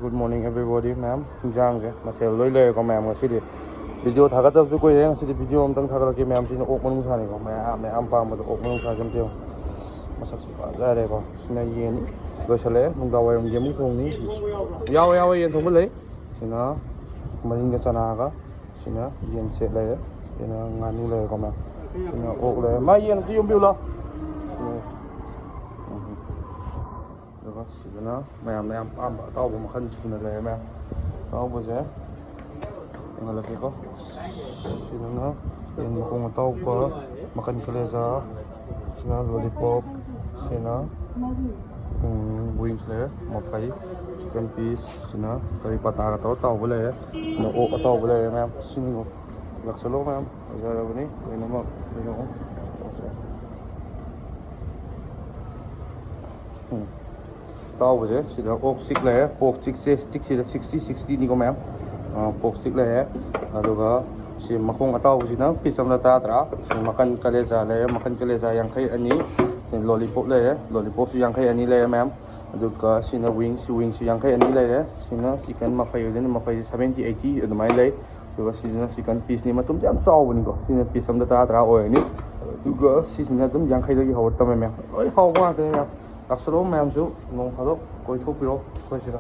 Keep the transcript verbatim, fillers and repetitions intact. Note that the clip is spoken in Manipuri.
Good morning everybody, ꯃꯌꯥꯝ꯫ ꯏꯟꯖꯥꯡꯁꯦ ꯃꯊꯦꯜ ꯂꯣꯏ ꯂꯩꯔꯦꯀꯣ, ꯃꯌꯥꯝ꯫ ꯉꯁꯤꯗꯤ ꯚꯤꯗꯤꯑꯣ ꯊꯥꯒꯠꯇꯕꯁꯨ ꯀꯨꯏꯔꯦ꯫ ꯉꯁꯤꯗꯤ ꯚꯤꯗꯤꯑꯣ ꯑꯝꯇꯪ ꯊꯥꯒꯠꯂꯛꯀꯦ, ꯃꯌꯥꯝ꯫ ꯁꯤꯅ ꯑꯣꯛ ꯃꯅꯨꯡꯁꯥꯅꯤꯀꯣ, ꯃꯌꯥꯝ ꯃꯌꯥꯝ ꯄꯥꯝꯕꯗꯣ ꯑꯣꯛ ꯃꯅꯨꯡꯁꯥꯁꯦ ꯑꯝꯇ ꯌꯦꯡꯉꯣ꯫ ꯃꯁꯛꯁꯦ ꯐꯖꯔꯦꯀꯣ꯫ ꯁꯤꯅ ꯌꯦꯟ ꯂꯣꯏꯁꯜꯂꯛꯑꯦ, ꯅꯨꯡꯗꯥꯡ ꯋꯥꯏꯔꯝꯒꯤ ꯑꯃꯨꯛ ꯊꯣꯡꯅꯤ꯫ ꯌꯥꯎꯋꯦ, ꯌꯥꯎꯋꯦ, ꯌꯦꯟ ꯊꯣꯡꯕ ꯂꯩ꯫ ꯁꯤꯅ ꯃꯔꯤꯟꯒ ꯆꯅꯥꯒ, ꯁꯤꯅ ꯌꯦꯟ ꯁꯦꯠ ꯂꯩꯔꯦ, ꯁꯤꯅ ꯉꯥꯅꯨ ꯂꯩꯔꯦꯀꯣ, ꯃꯌꯥꯝ꯫ ꯁꯤꯅ ꯑꯣꯛ ꯂꯩꯔꯦ꯫ ꯃꯥ ꯌꯦꯟ ꯑꯝꯇ ꯌꯣꯝꯕꯤꯌꯨ ꯂꯥꯎ꯫ ꯎꯝ꯫ ꯑꯗꯨꯒ ꯁꯤꯗꯅ ꯃꯌꯥꯝ ꯃꯌꯥꯝ ꯄꯥꯝꯕ ꯑꯇꯥꯎꯕ ꯃꯈꯜ ꯁꯨꯅ ꯂꯩꯔꯦ, ꯃꯌꯥꯝ꯫ ꯑꯇꯥꯎꯕꯁꯦ ꯌꯦꯡꯍꯜꯂꯛꯀꯦꯀꯣ꯫ ꯁꯤꯗꯅ ꯌꯦꯟ ꯃꯈꯣꯡ ꯑꯇꯥꯎꯕ, ꯃꯈꯜ ꯀꯂꯦꯖꯥ, ꯁꯤꯅ ꯂꯣꯂꯤꯄꯣꯞ, ꯁꯤꯅ ꯋꯤꯡꯁ ꯂꯩꯔꯦ, ꯃꯐꯩ, ꯆꯤꯛꯀꯟ ꯄꯤꯁ, ꯁꯤꯅ ꯀꯔꯤ ꯄꯇꯥꯒ ꯇꯧꯔ ꯇꯥꯎꯕ ꯂꯩꯔꯦ, ꯁꯤꯅ ꯑꯣꯛ ꯑꯇꯥꯎꯕ ꯂꯩꯔꯦ, ꯃꯌꯥꯝ꯫ ꯁꯤꯡꯉꯣ, ꯂꯥꯛꯁꯜꯂꯣ ꯃꯌꯥꯝ, ꯐꯖꯔꯕꯅꯤ ꯂꯣꯏꯅꯃꯛ꯫ ꯌꯦꯡꯉꯣ꯫ ꯎꯝ꯫ ꯑꯇꯥꯎꯕꯁꯦ ꯁꯤꯗ ꯑꯣꯛ ꯆꯤꯛ ꯂꯩꯔꯦ, ꯄꯣꯛ ꯆꯤꯛꯁꯦ, ꯆꯤꯛꯁꯤꯗ ꯁꯤꯛꯁꯇꯤ, ꯁꯤꯛꯁꯇꯤꯅꯤꯀꯣ, ꯃꯌꯥꯝ꯫ ꯑ, ꯄꯣꯛ ꯆꯤꯛ ꯂꯩꯔꯦ꯫ ꯑꯗꯨꯒ ꯁꯤ ꯃꯈꯣꯡ ꯑꯇꯥꯎꯕꯁꯤꯅ ꯄꯤꯁ ꯑꯃꯗ ꯇꯔꯥ ꯇꯔꯥ꯫ ꯁꯤ ꯃꯈꯟ ꯀꯂꯦꯖꯥ ꯂꯩꯔꯦ, ꯃꯈꯟ ꯀꯂꯦꯖꯥ ꯌꯥꯡꯈꯩ ꯑꯅꯤ꯫ ꯁꯤ ꯂꯣꯂꯤꯄꯣꯞ ꯂꯩꯔꯦ, ꯂꯣꯂꯤꯄꯣꯞꯁꯨ ꯌꯥꯡꯈꯩ ꯑꯅꯤ ꯂꯩꯔꯦ, ꯃꯌꯥꯝ꯫ ꯑꯗꯨꯒ ꯁꯤꯅ ꯋꯤꯡꯁ, ꯋꯤꯡꯁꯁꯨ ꯌꯥꯡꯈꯩ ꯑꯅꯤ ꯂꯩꯔꯦ꯫ ꯁꯤꯅ ꯆꯤꯛꯀꯟ ꯃꯐꯩ ꯑꯣꯏꯗꯣꯏꯅꯤ, ꯃꯐꯩꯁꯦ ꯁꯚꯦꯟꯇꯤ, ꯑꯩꯠꯇꯤ ꯑꯗꯨꯃꯥꯏꯅ ꯂꯩ꯫ ꯑꯗꯨꯒ ꯁꯤꯁꯤꯅ ꯆꯤꯛꯀꯟ ꯄꯤꯁꯅꯤ, ꯃꯇꯨꯝꯁꯦ ꯌꯥꯝ ꯆꯥꯎꯕꯅꯤꯀꯣ꯫ ꯁꯤꯅ ꯄꯤꯁ ꯑꯃꯗ ꯇꯔꯥ ꯇꯔꯥ ꯑꯣꯏꯔꯅꯤ꯫ ꯑꯗꯨꯒ ꯁꯤꯁꯤꯅ ꯑꯗꯨꯝ ꯌꯥꯡꯈꯩꯗꯒꯤ ꯍꯧꯔꯛꯇꯕꯅꯦ, ꯃꯌꯥꯝ꯫ ꯂꯣꯏ ꯍꯥꯎꯕ ꯉꯥꯛꯇꯅꯦ, ꯃꯌꯥꯝ꯫ ꯂꯥꯛꯁꯜꯂꯣ ꯃꯌꯥꯝꯁꯨ, ꯅꯣꯡ ꯐꯥꯗꯣꯛ ꯀꯣꯏꯊꯣꯛꯄꯤꯔꯣ ꯑꯩꯈꯣꯏ ꯁꯤꯗ꯫